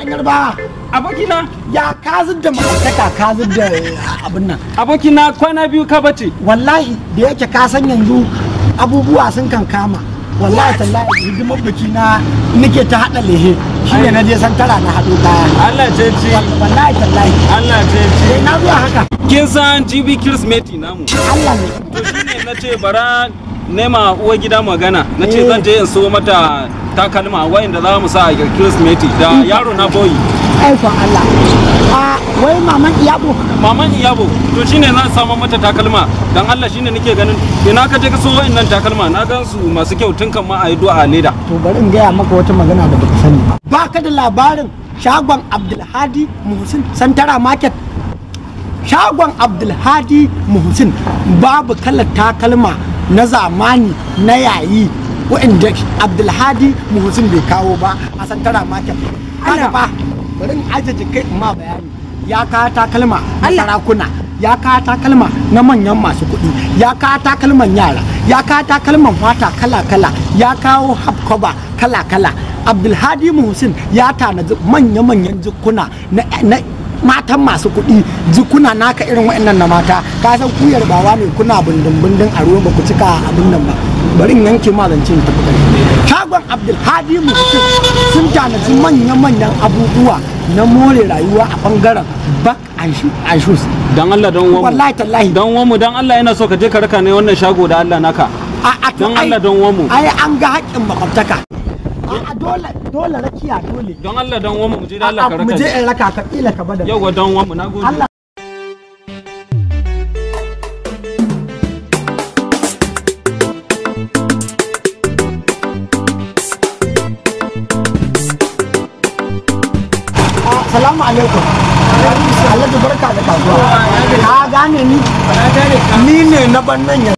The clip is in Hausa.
Dan Yarbawa. Abokina. Ya ka zudda makwabtaka, ka zudda abin nan. Abokina, kwana biyu ka bace. Wallahi da yake ka san yanzu abubuwa sun kan kama. Wallahi tallahi hidimar biki na nake ta hada lehe. Shine na je santara na hado kaya. Allah ce ci. Wallahi tallahi. Allah ce ci. Eh, na zuwa haka. Kin san jibi Kirsimeti namu. Allah ne. To shine na ce bara nema uwar gida magana. Na ce zan je in so mata takalma wayanda za mu sa a Kirsimeti da yaro na boyi. Aikon Allah. A wai maman Iyabo. Maman Iyabo, to shine zan samu mata takalma. Dan Allah shine nake ganin ina ka je ka so wayannan takalma, na gan su masu kyau tun kan ma a yi du'a a leda. To bari in gaya maka wata magana da baka sani ba. Ba ka da labarin shagon Abdulhadi Muhsin Santara Market. Shagon Abdulhadi Muhsin babu kalar takalma na zamani na yayi waɗanda Abdulhadi Muhsin bai kawo ba a Santara Market. Kaga fa bari in ajaje kai in ma bayani. Ya kawo takalma na sarakuna, ya kawo takalma na manyan masu kuɗi, ya kawo takalman yara, ya kawo takalman fata kala-kala, ya kawo hafkoba kala-kala. Abdulhadi Muhsin ya tanaji manya-manyan jikuna na matan masu kuɗi, jikuna naka irin waɗannan na mata. Ka san ku Yarbawa ne, kuna bindin-bindin a ruwa ba ku cika abin nan ba. Bari in yanke ma zance in tafi ƙarshe. Shagon Abdulhadi Muhsin sun tanaji manya-manyan abubuwa na more rayuwa a bangaren back and shoes. Dan Allah don wamu. Wallahi tallahi. Dan wamu, dan Allah ina so ka je ka raka ne wannan shago da Allah naka. A to Don Allah don wamu. Ai an ga haƙƙin makwabtaka. A dole dole rakiya dole. Don Allah don wamu mu je da Allah ka Mu raka. je in raka ka kila ka bada. Yauwa don wamu, nagode. Allah. Salamu alaikum. Alhaji, barka da kasuwa. Ka gane ni? Ni ne na ban nan yanzu.